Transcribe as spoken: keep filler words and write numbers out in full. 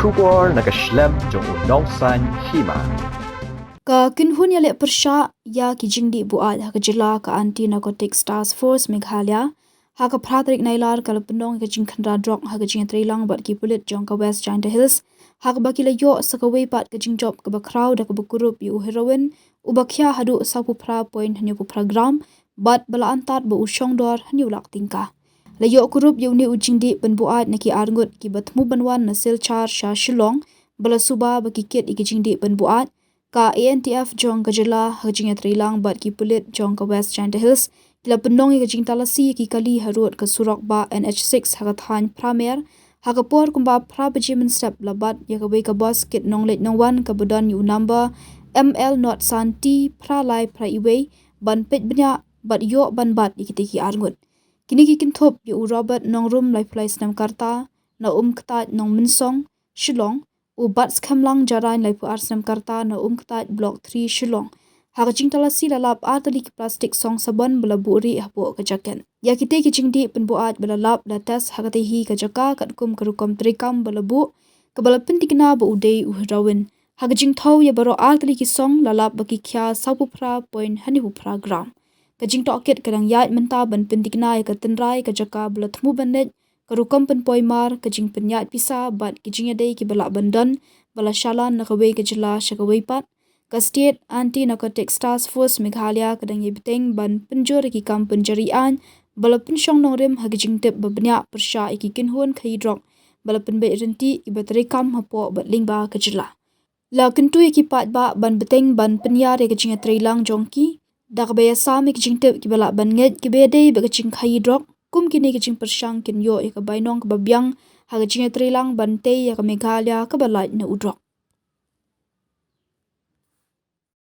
Khubor na ka shlem jong u nongsan hima. Ka kynhun ïaleh pyrshah ïa ki jingdih buaid ha ka jylla, ka Anti Narcotics Task Force Meghalaya, ha ka phra tarik Nailar ka la pynlong ïa ka jingkhynra drok ha ka jingïatreilang bad ki pulit jong ka West Jaintia Hills, ha kaba ki la ïoh sa kawei pat ka jingjop kaba khraw da kaba kurup ïa u heroin uba khia haduh sawphew phra point hynñiewphew phra gram bad ba la antad ba u shong dor hynñiew lak tyngka. La ïoh kurup ïa une u jingdih pynbuaid na ki arngut kiba thmu ban wan na Silchar sha Shillong, ba la suba ba ki kit ïa ki jingdih pynbuaid. Ka A N T F jong ka jylla ha ka jingïatreilang bad ki pulit jong ka West Jaintia Hills ki la pynlong ïa ka jingtalasi ïa ki kali harud ka surok bah N H six ha ka thaiñ Pramer, ha ka por kumba phra baje mynstep la bat ïa kawei ka bus kit nongleit nongwan kaba don ïa u number M L not san T phra lai phra iwei ban peit bniah bad ïoh ban bat ïa kitei ki arngut. Kine ki kynthup ïa u Robert Nongrum, laiphew lai snem ka rta, na Umktait Nongmynsong, Shillong, u Batskhem Lang Jarain, laiphew ar snem ka rta, na Umktait Block three, Shillong. Ha ka jingtalasi la lap ar tylli ki plastik song sabon ba la buhrieh hapoh ka jaket. Ïa kitei ki jingdih pynbuaid ba la lap la test ha katei hi ka jaka katkum ka rukom treikam ba la buh, kaba la pyntikna ba u dei u heroin. Ha ka jingthew ïa baroh ar tylli ki song la lap ba ki khia sawphew phra point hynñiewphew phra gram. Ka jingtohkit ka dang ïaid mynta ban pyntikna ïa ka tynrai, ka jaka ba la thmu ban leit, ka rukom pynpoi mar, ka jingpynïaid pisa bad ki jingïadei kiba lah ban don ba la shalan na kawei ka jylla sha kawei pat. Ka State Anti Narcotics Task Force Meghalaya ka dang ïai bteng ban pynjur ïa ki kam pynjari aiñ ba la pynshong nongrim ha ki jingtip ba bniah pyrshah ïa ki kynhun khaïi drok ba la pynbeit ryntih kiba treikam hapoh bad lyngba ka jylla. La kyntu ïa ki paidbah ban bteng ban pynïar ïa ka jingïatreilang jong ki da kaba ïasam ïa ki jingtip kiba lah ban ngeit kiba ïadei bad ka jingkhaïi drok, kum kine ki jingpyrshang kin ïoh ïa ka bainong kaba biang ha ka jingïatreilang ban tei ïa ka Meghalaya kaba lait na u drok.